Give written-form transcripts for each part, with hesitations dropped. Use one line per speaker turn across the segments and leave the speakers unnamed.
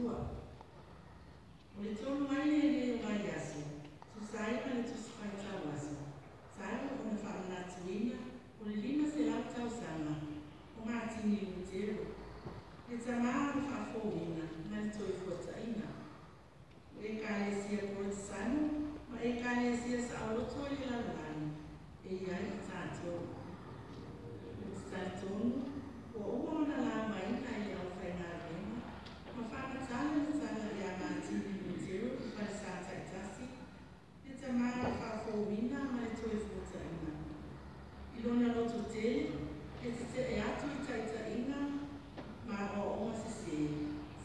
Faatuatua. O le tolu ai lenei o vaiaso, tusa ai ma le Tusi Faitau Aso, talu ona faamanatuina o le 500 tausaga o Matini Lutero, le tamā o le faafouina ma le Toefuataiga. O Ekalesia Porotesanō ma Ekalesia Saoloto i le lalolagi e i ai i tatou. Ou te talitonu ua uma ona laugaina i le aufaigaluega ma faamatala le tala ia Matini Lutero i falesa taitasi, le tamā o le faafouina ma le Toefuataiga. I lona lototele, e tetee atu i taitaiga ma aoaoga sesē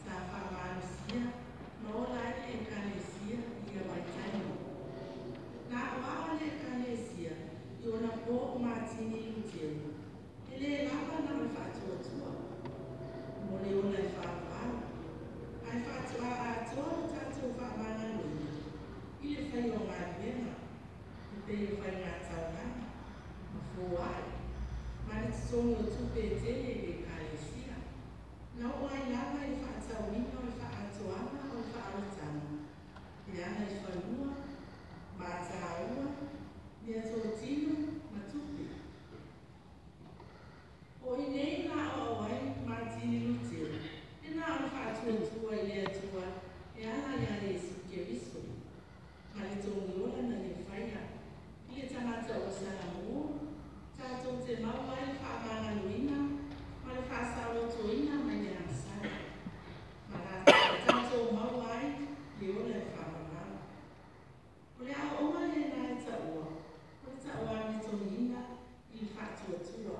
sa faamalosia ma ola ai le Ekalesia i ia vaitaimi. Na aoao le Ekalesia i ona po o Matini Lutero, e lē lava na o le faatuatua mo le ola e faavavau, ae faatoa atoa lo tatou faamagaloina i le faia o galuega e pei o faiga taulaga ma foai ma le totogi o tupe e tele i le Ekalesia. Na oo ai lava i le faatauina o le faaatoaga o le faaolataga e ala i fanua, mataua, meatotino ma tupe. O i nei na aoao ai Matini Lutero, e na o le faatuatua i le Atua e ala iā Iesu Keriso ma le togiola na ia faia i le tagata ua sagamō, tatou te maua ai le faamagaloina ma le faasaolotoina mai le agasala, ma tatou maua ai le ola e faavavau. O le aoaoga lena e taua o le tauamitogiina i le faatuatua.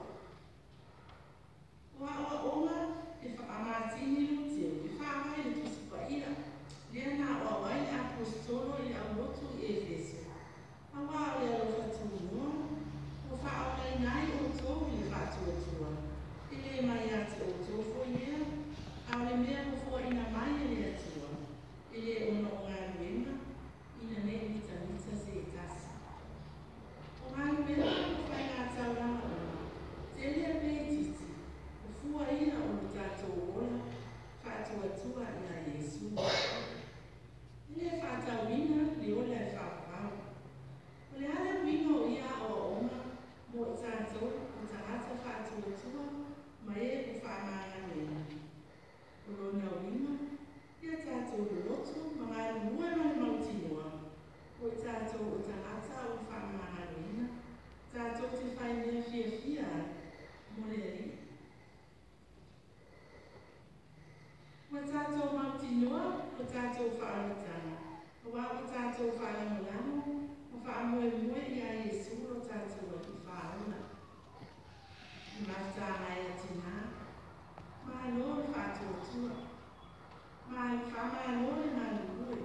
O aoaoga e a Matini Lutero e faavae i le Tusi Paia, lea na aoao ai le Aposetolo i le aulotu i Efeso, auā o le alofa tunoa ua faaolaina ai outou i le faatuatua, e lē mai ia te outou foi lea, a o le mea ua foaina mai e le Atua, e lē ona o galuega, ina nei mitamita se tasi. O galuega ma faiga taulaga uma, tele pe itiiti, o fua ia o lo tatou ola faatuatua iā Iesu. E lē faatauina le ola e faavavau. O le a le uiga o ia aoaoga mo i tatou o tagata faatuatua ma e ua faamagaloina? O lona uiga, ia tatou loloto ma galulue ma le mautinoa o i tatou o tagata ua faamagaloina, tatou te faimea fiafia ai mo le Alii. Ua tatou mautinoa lo tatou faaolataga, auā ua tatou faalagolago ma faamoemoe iā Iesu lo tatou Alii Faaola. Le mafutaga e a tinā, malo le faatuatua, faamalo le galulue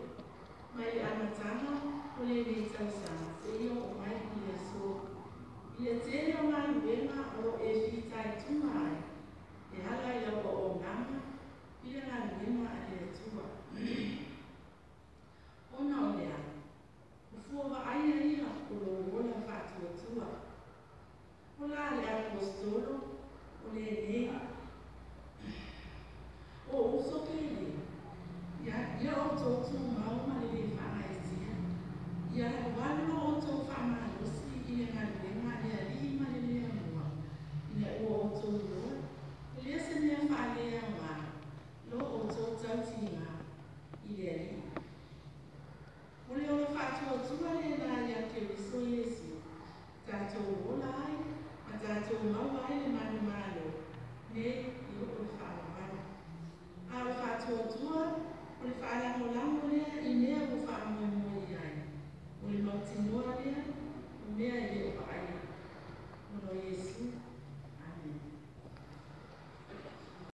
mai le amataga o lenei tausaga seia oo mai i le aso, i le tele o galuega o lo o e fitaituga ai e ala i lau auaunaga i le galuega a le Atua. Ona o le a? O fua vaaia ia o lou ola faatuatua. O la le Aposetolo o lenei o uso pele, ia outou tumau ma le lē faagaeetia, ia alualu lo outou faamalosi i le galuega a le Alii ma le le amua, ina ua outou iloa e le o se mea faaleaogā lo outou tautigā i le Alii. O le ola faatuatua lena iā Keriso Iesu, tatou ola ai ma tatou maua ai le manumalo nei e oo i le faavavau. A o le faatuatua, o le faalagolago lea i mea ua faamoemoe i ai, o le mautinoa lea.